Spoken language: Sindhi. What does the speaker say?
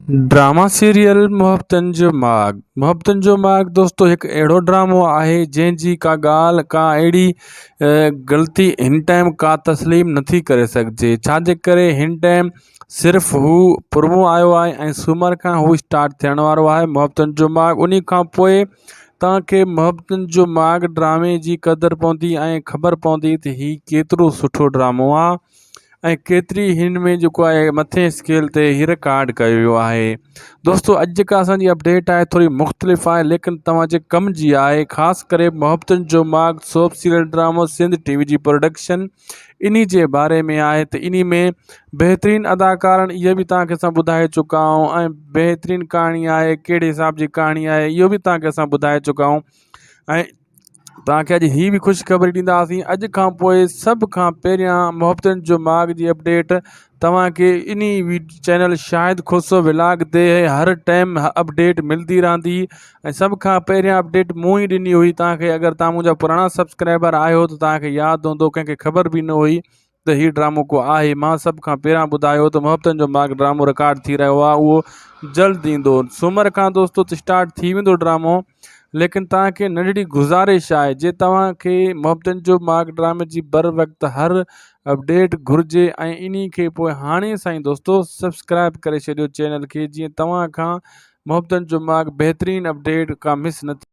ڊراما سيريل محبتن جو ماڳ محبتن جو ماڳ دوستو هڪ اهڙو ڊرامو آهي جنهن جي ڪا ڳالهه ڪا اهڙي غلطي هن ٽائيم ڪا تسليم نٿي ڪري سگهجي ڇاجي ڪري هن ٽائيم صرف هو پرومو آيو آهي ۽ سومر کان هو اسٽارٽ ٿيڻ وارو آهي محبتن جو ماڳ انهي کان پوء توهان کي محبتن جو ماڳ ڊرامي جي قدر پوندي ۽ خبر پوندي ته هي ڪيترو سٺو ڊرامو آهي ۽ ڪيتري هن ۾ جيڪو آهي مٿين اسڪيل تي هي رڪارڊ ڪيو ويو آهي. دوستو اڄ جيڪا اسان جي اپڊيٽ آهي ٿوري مختلف آهي ليڪن توهان جي ڪم جي آهي خاص ڪري محبتن جو ماڳ سوپ سيريل ڊرامو سنڌ ٽي وي جي پروڊڪشن انهي جي باري ۾ آهي ته انهي ۾ بهترين اداڪارن اهي به توهان کي اسان ٻڌائي چڪا آهيون ۽ بهترين ڪهاڻي آهي ڪهڙي حساب جي ڪهاڻي آهي اهو به توهان کي اسان ٻڌائي چڪا آهيون ۽ توهان کي اڄ هي به خوشخبري ڏينداسين اڄ کان پوء سڀ کان پهريان محبتن جو ماڳ جي اپڊيٽ توهان کي انهي چينل شاهد کوسو ولاگ تي هر ٽائيم اپڊيٽ ملدي رهندي ۽ سڀ کان پهريان اپڊيٽ مون ئي ڏني هئي توهان کي اگر توهان منهنجا پراڻا سبسڪرائبر آهيو ته توهان کي ياد هوندو ڪنهن کي خبر به نه هئي ته هي ڊرامو ڪو آهي مان سڀ کان پهريان ٻڌايو ته محبتن جو ماڳ ڊرامو رڪارڊ ٿي رهيو آهي اهو جلد ايندو سومر کان دوستو اسٽارٽ ٿي ويندو ڊرامو ليڪن توهان کي ننڍڙي گذارش آهي جي توهان کي محبتن جو ماڳ ڊرامي جي بر وقت هر اپڊيٽ گهرجي ۽ انهي کي پوء هاڻي سائين دوستو سبسڪرائب ڪري ڇڏيو چينل کي جيئن توهان کان محبتن جو ماڳ بهترين اپڊيٽ کا مس نه ٿي.